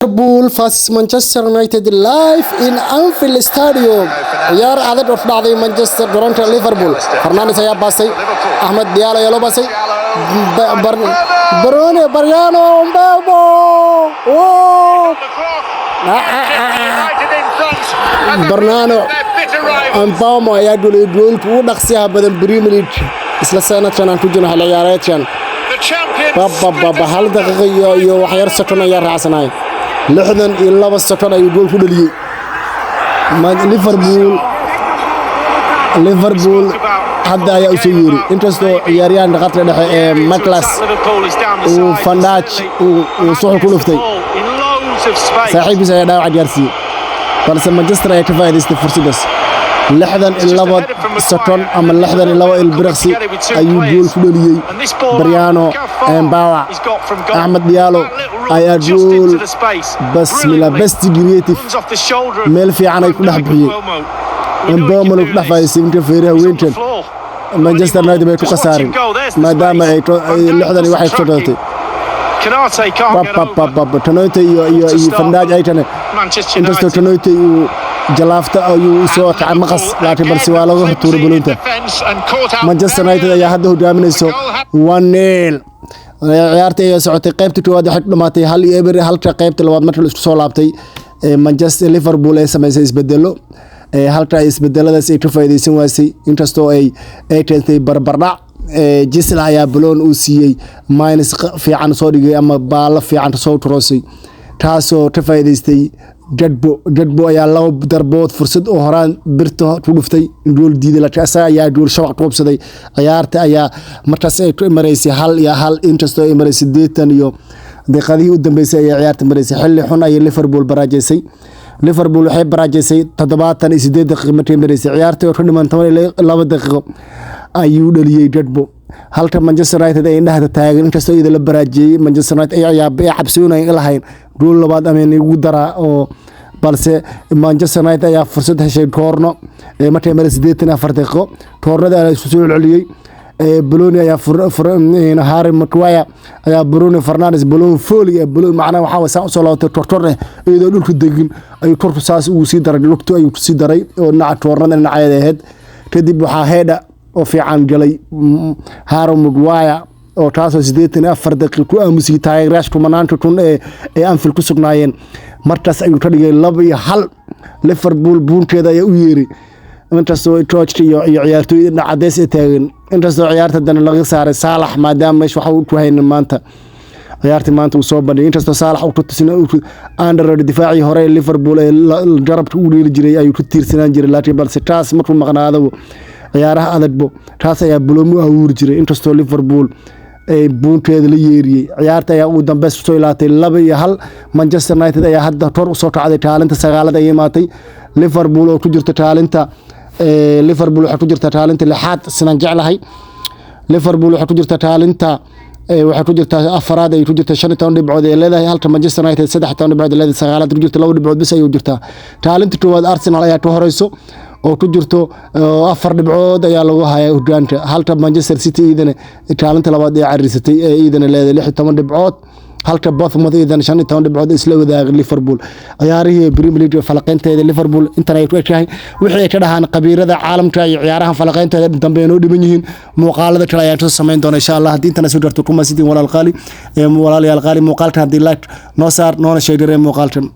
Liverpool vs Manchester United live in Anfield Stadium. Ciyaar adag oo dhacday Manchester, garoonka Liverpool. Fernandes ayaa baasay, Amad Diallo ayaa loo baasay, Bruno Bryan Mbeumo. Bryan Mbeumo ayaa dhaliyay goolka ugu dhaqsiyaha badan Premier League isla sanadkan aan ku jirno, xilli ciyaareedkan. Babababa, 1 daqiiqo iyo waxyar second ayaa raacsanay, 62 second ayuu gool ku dhaliyey Liverpool. Liverpool hadda ayaa u soo yeeri, inkastoo ciyaaryahan khadka dhexe ee Maclas uu Van Dijk uu suxul ku dhuftay, saaxiibkiis ayaa dhaawac gaarsiiyey, balse Manchester ayaa ka faa'iidaystay fursaddaas. 62 second ama 62 ilbiriqsi ayuu gool ku dhaliyey Bryan Mbeumo. Amad Diallo ayaa gool basmila best creative meel fiican ay ku dhex bixiyey, Mbeumo ku dhex faa'iidaystay. Inka feeraha weynkan Manchester United bay ku khasaareen maadaama ay 60 iyo waxay kusoo dhalatay. Konaté iyo Van Dijk ay tane, inkastoo Konaté uu jalaafta ayuu soo kacay maqas, laakiin balse waa laga hortuuray baloonta. Manchester United ayaa hadda hogaaminayso 1-0. Ciyaarta ayaa socotay. Qaybta koowaad waxay ku dhamaatay 1-0, halka qaybta labaad marka la isku soo laabtay Manchester Liverpool ay samaysay isbedelo, halka ay isbedeladaas ay ka faa'iidaysan waasay, inkastoo ay keentay barbardhac. Gisla ayaa baloon uu siiyey minus fiican soo dhigay ama baalo fiican soo crossay, taasoo ka faa'iidaystay Gakpo. Gakpo ayaa laba darbood fursad oo horaan birta ku dhuftay, gool diiday, laakiin asaga ayaa gool shabaq ku hubsaday. Ciyaarta ayaa markaas ay ku maraysay 1-1, inkastoo ay maraysay 80 iyo daqiiqadihii u dambeysay ayay ciyaarta maraysay. Xilli xun ayay Liverpool baraajeysay. Liverpool waxay baraajeysay 78 daqiiqo markay maraysay ciyaarta oo ka dhiman 12 daqiiqo ayuu dhaliyey Gakpo, halka Manchester United ay indhaha taagan, inkastoo iyada la baraajeeyey. Manchester United ay cabsoonayeen lahayn gool labaad ama igu daraa oo, balse Manchester United ayaa fursad heshay koorno markay maray 84 daqiiqo. Koornada ayaa isku soo celceliyey. Boloni ayaa Harry Maguire ayaa Bruno Fernandes bolon volley bolon, macnaha waxaa way saan usoo laabatay tortor eh, iyadoo dhulku degin ayuu korku saas ugu sii daray, lugtu ayuu kusii daray oo dhinaca koornada dhinaceeda ahayd. Kadib waxaa header oo fiican galay Harry Maguire oo taasoo 84 daqiiq ku aamusiyey taageerayaasha kumanaanka kun ee Anfield ku sugnaayeen. Markaas ayuu ka dhigay 2-1. Liverpool buunkeeda ayaa u yeeray, inkastoo coachka iyo ciyaartooyda dhinac cadeys ay taagan, inkastoo ciyaarta dana laga saaray Saalax, maadaama meesha waxa uu ku haynin maanta ciyaartii maanta uu soo bandhigay, inkastoo Saalax uu ku tusin Android difaacii hore ee Liverpool ee garabka u dheeli jiray ayuu ku tiirsanaan jiray, laakiin balse taas markuu maqnaadabo ciyaaraha adagbo taas ayaa buloomu abuuri jiray. Inkastoo Liverpool ay buunkeeda la yeeriyey, ciyaarta ayaa ugu dambeys kusoo ilaatay 2-1. Manchester United ayaa hadda kor usoo kacday, kaalinta sagaalaad ayay imaatay. Liverpool oo ku jirta kaalinta, Liverpool waxay ku jirtaa kaalinta lixaad sidaan jeclahay. Liverpool waxay ku jirtaa kaalinta, waxay ku jirtaa afaraad ay ku jirtaa, 15 dhibcood ay leedahay, halka Manchester United 13 dhibcood ay leedahay, sagaalaad ku jirta, 2 dhibcood bis ayuu jirtaa. Kaalinta koowaad Arsenal ayaa ka horeyso oo ku jirto, 4 dhibcood ayaa lagu hayaa hogaanka, halka Manchester City iyadana kaalinta labaad ay cariirsatay ee iyadana leedahay 16 dhibcood, halka Bournemouth iyadana 15 dhibcood isla wadaaga Liverpool. Ciyaarihii Premier League falaqeynteeda Liverpool intan ay ku egtahay. Wixii ay ka dhahaan khabiirada caalamka iyo ciyaarahan falaqeynteeda dambe ay noo dhiman yihiin, muuqaalada kale ayaan soo samayn doona insha Allah. Haddii intana soo garto kuma sidin walaal qaali, walaalayaal qaali, muuqaalkan haddii like noo saar, noona sheegaree muuqaalkan.